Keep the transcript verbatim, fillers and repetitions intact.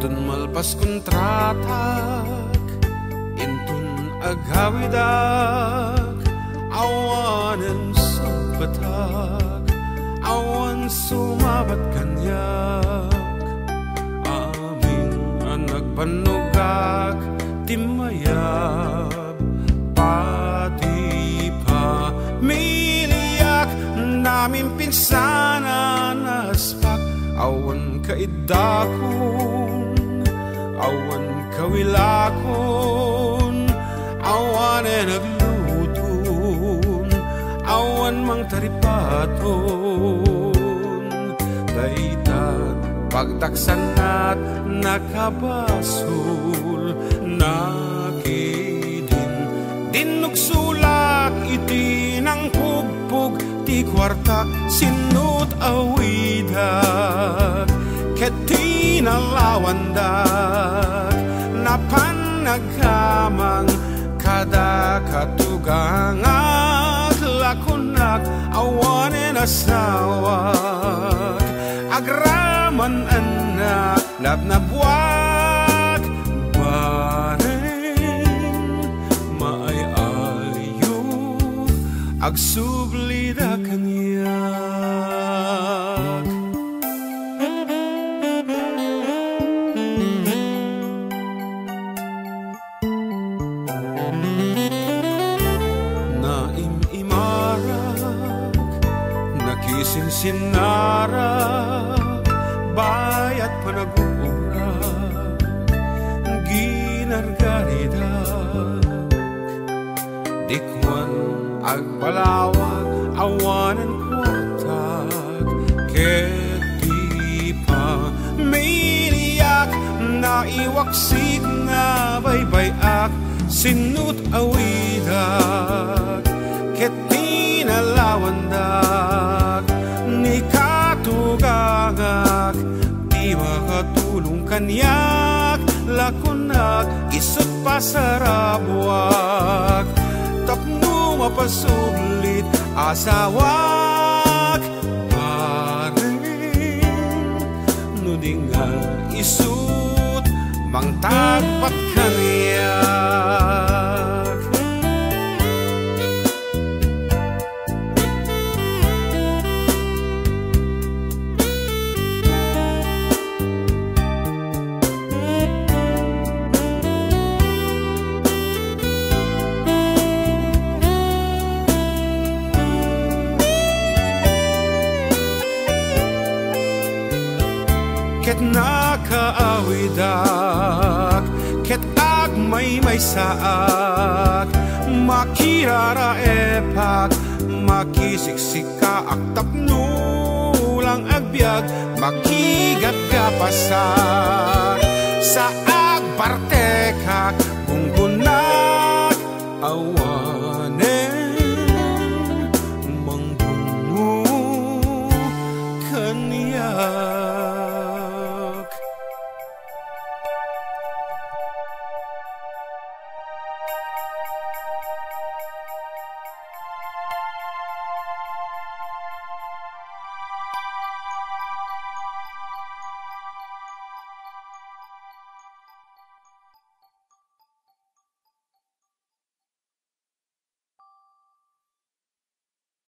Malpas kontratak, inton agawidak, awanen sungpetak, awan sumabat kaniak. Amin a nagbannogak, timmayab, pati pamiliak, namin pinsan a naspak, awan kaiddakon, awan kawilakon, awan nagluton, awan mangtaripaton. Dayta pagtaksannat, nakabasol, nakidin. Dinnugsolak iti nangpugpog ti kuartak, sinnot awidak ket tinalawandak. Napan nagkamang kada katugangak, lakunak, awanen asawak, agraman annak, nabnabuak, bareng, maay-ayo, agsubli da kaniak. Naim-imarak, nakisinsinnarak, bayat panagubra, ginargaridak. Dikwan agbalawag, awanen kuartak, ket ti pamiliak, naiwaksik, nabaybay-ak, sinnot awidak, ket tinalawandak. Ni katugangak, ti makatulong kaniak, lakunak, isut' pasarabuak tapno mapasublit asawak. Bareng no di nga isut' mangtagpat kaniak. Ket nakaawidak, ket agmaymaysaak, makiraraepak, makisiksikaak tapno lang agbiag, makigapgapasak, sa agpartekak, gunggonak, awanen manggungo kaniak.